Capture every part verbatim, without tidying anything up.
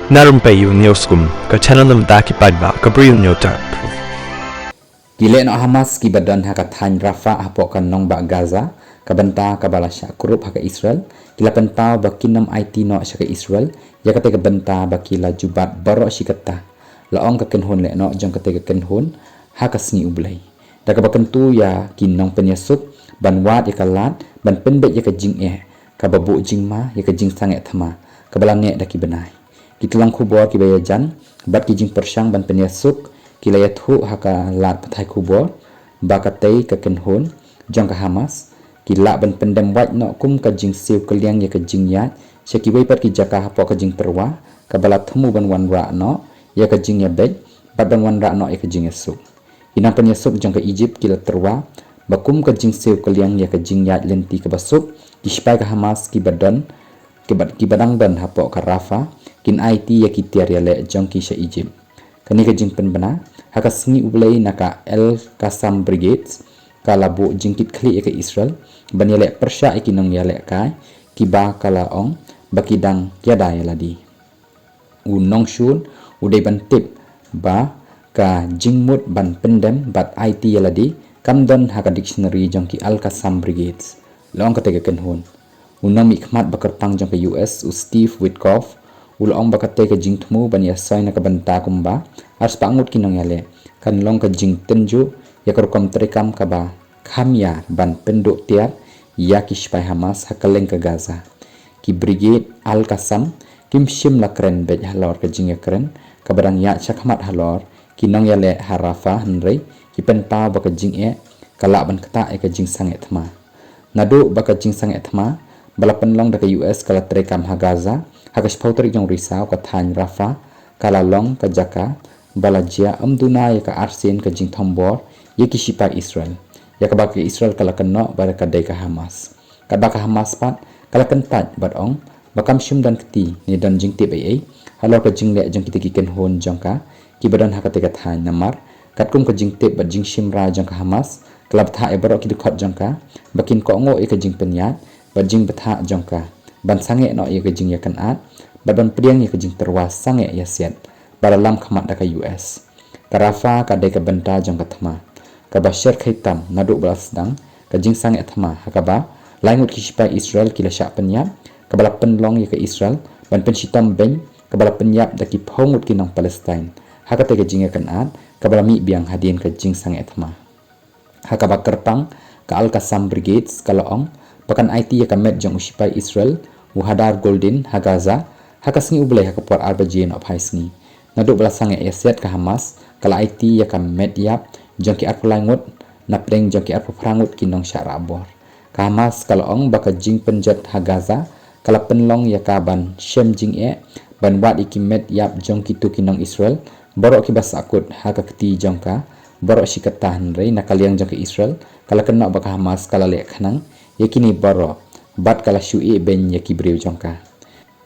Na rympei ïa u News Kum, ka channel na bynta ki paidbah, ka Bri u News Tap. Ki lehnoh Hamas kiba don ha ka thaiñ Rafah hapoh ka nongbah Gaza, ka bynta kaba la shah kurup ha ka Israel, ki la pynpaw ba kin ym aiti noh sha ka Israel ïa katei ka bynta ba ki la jubab baroh shi katta, la ong ka kynhun lehnoh jong katei ka kynhun ha ka sngi U Blei. Da kaba kyntu ïa ki nongpynïasuk ban wad ïa ka lad ban pynbeit ïa ka jingeh kaba buh jingma ïa ka jingsangeh thma kaba la neh da ki bnai. Ki tyllong khubor kiba ïajan bad ki jingpyrshang ban pynïasuk ki la ïathuh ha ka lad pathai khubor ba katei ka kynhun jong ka Hamas ki lah ban pyndem wait noh kum ka jingsiew kylliang ïa ka jingïaid sha kiwei pat ki jaka hapoh ka jingtyrwa kaba la thmu ban wanrah noh ïa ka jingïabeit bad ban wanrah noh ïa ka jingïasuk. Ki nongpynïasuk jong ka Egypt ki la tyrwa ba kum ka jingsiew kylliang ïa ka jingïaid lynti kaba suk, ki sipai ka Hamas kiba don, kiba, kiba dang don hapoh ka Rafah kin aiti ïa ki tiar ïaleh jong ki sha Egypt. Kane ka jingpynbna ha ka sngi U Blei na ka Al-Qassam Brigades ka la buh jingkitkhlieh ïa ka Israel ban ïaleh pyrshah ïa ki nongïalehkai kiba ka la ong ba ki dang ïada ïa lade. U nongshun u dei ban tip ba ka jingmut ban pyndem bad aiti ïa lade kam don ha ka dictionary jong ki Al-Qassam Brigades, la ong katei ka kynhun. U nongmihkhmat ba kyrpang jong ka U S, u Steve Witkoff, u la ong ba katei ka jingthmu ban ïasoi na ka bynta kumba arspah ngut ki nongïaleh kan long ka jingtynjuh ïa ka rukom treikam kaba kham ïar ban pynduh tiar ïa ki sipai Hamas ha kylleng ka Gaza. Ki Brigade Al-Qassam kim shym la kren beit halor ka jingïakren kaba dang ïaid shakhmat halor ki nongïaleh ha Rafah, hynrei ki pynpaw ba ka jingeh ka lah ban ktah ïa ka jingsangeh thma. Naduh ba ka jingsangeh thma ba la pynlong da ka U S ka la treikam ha Gaza ha ka shiphew tarik jong u Risaw, ka thaiñ Rafah ka la long ka jaka ba la jia ym duna ïa ka arsien ka jingthombor ïa ki sipai Israel, ïa kaba ka Israel ka la kynnoh ba ka dei ka Hamas. Katba ka Hamas pat ka la kyntait bad ong ba kam shym don kti ne don jingtip ei ei halor ka jingleh jong kitei ki kynhun jong ka kiba don ha katei ka thaiñ, namar katkum ka jingtip bad jingshim rai jong ka Hamas ka la bthah ïa baroh ki dkhot jong ka ba kin kohnguh ïa ka jingpynïaid bad jingbthah jong ka ban sangeh noh ïa ka jingïakynad bad ban pdiang ïa ka jingtyrwa sangeh ïasiat ba la lam khmat da ka U S. Ka Rafah ka dei ka bynta jong ka thma kaba shyrkhei tam naduh ba la sdang ka jingsangeh thma ha kaba lai ngut ki sipai Israel ki la shah pynïap, kaba la pynlong ïa ka Israel ban pynshitom beiñ, kaba la pynïap da ki phew ngut ki nong Palestine ha katei ka jingïakynad kaba la mih biang hadien ka jingsangeh thma. Ha kaba kyrpang, ka Al-Qassam Brigades ka la ong ba kan aiti ïa ka met jong u sipai Israel u Hadar Goldin ha Gaza ha ka sngi U Blei ha ka por ar baje nohphai sngi. Naduh ba la sangeh ïasiat, ka Hamas ka la aiti ïa ka met ïap jong ki arphew lai ngut napdeng jong ki arphew phra ngut ki nongshah rahbor. Ka Hamas ka la ong ba ka jingpynjot ha Gaza ka la pynlong ïa ka ban shem jingeh ban wad ïa ki met ïap jong kito ki nong Israel baroh kiba sahkut ha ka kti jong ka baroh shi katta, hynrei na ka liang jong ka Israel ka la kynnoh ba ka Hamas ka la leh khnang ïa kine baroh bad ka la shu ïeh beiñ ïa ki briew jong ka.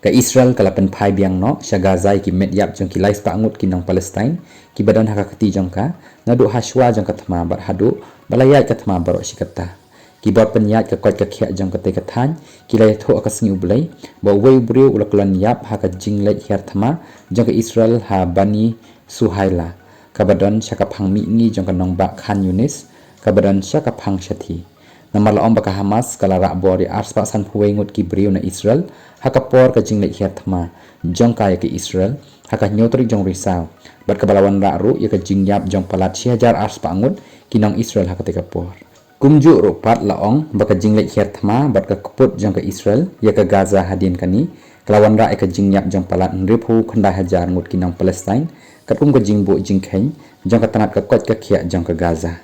Ka Israel ka la pynphai biang noh sha Gaza ïa ki met ïap jong ki lai spah ngut ki nong Palestine kiba don ha ka kti jong ka naduh hashwa jong ka thma bad haduh ba la ïaid ka thma baroh shi katta. Ki bor pynïaid ka koit ka khiah jong katei ka thaiñ ki la ïathuh ha ka sngi U Blei ba uwei u briew u la kyllon ïap ha ka jingleit hiar thma jong ka Israel ha Bani Suhaila, kaba don sha ka phang mihngi jong ka nongbah Khan Yunis, kaba don sha ka phang shathie. Namar la ong ba ka Hamas ka la rahbor ïa ar spah sanphew wei ngut ki briew na Israel ha ka por ka jingleit hiar thma jong ka ïa ka Israel ha ka hynñiew tarik jong u Risaw, bad kaba la wanrah ruh ïa ka jingïap jong palat shi hajar ar spah ngut ki nong Israel ha katei ka por. Kumjuh ruh pat la ong ba ka jingleit hiar thma bad ka kput jong ka Israel ïa ka Gaza hadien kane ka la wanrah ïa ka jingïap jong palat hynriewphew khyndai hajar ngut ki nong Palestine, katkum ka jingbuh jingkheiñ jong ka tnat ka koit ka khiah jong ka Gaza.